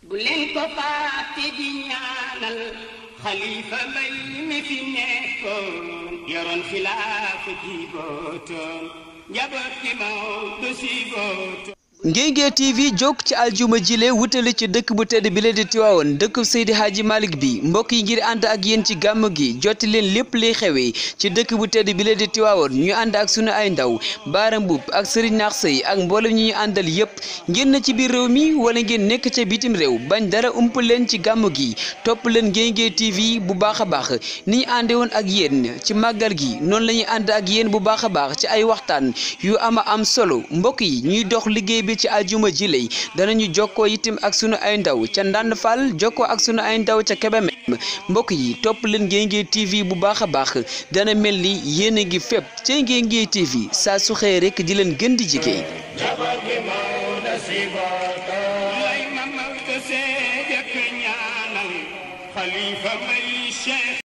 bu leen ko fàtte di ñaanal xalifa mbay mi fi nekkoon yoroon xilaafa ji bootoon njaboot gi Maodo si bootoon. Ngéngé TV jóg ci aljuma jile wutali ci dëkk bu tedd bi la di Tiwaawoon dëkk Seydi Hadji Malick bi mbokk yi ngir ànd ak yéen ci gàmm gi jotti leen lépp liy xewee ci dëkk bu tedd bi la di Tiwaawoon ñu ànd ak sunu ay ndaw Baara Mbuub ak Serigne Naax Sey ak mboolem ñi ñu àndal yépp ngeen na ci biir réew mi wala ngeen nekk ca bitim réew bañ dara ump leen ci gàmm gi topp leen Ngéngé TV bu baax a baax ni ñu ànde woon ak yéen ci màggal gi noonu la ñuy ànd ak yéen bu baax a baax ci ay waxtaan yu am solo mbokk yi ñuy dox liggéey ci aljuma ji lay danañu jokkoo itam ak sunu ay ndaw ca Ndand Fall jokkoo ak sunu ay ndaw ca Kébémer mbokk yi topp leen Ngéngé TV bu baax a baax dana mel ni yéen a ngi fépp ca Ngéngé TV saa su xëy rek di leen gën di jigéen.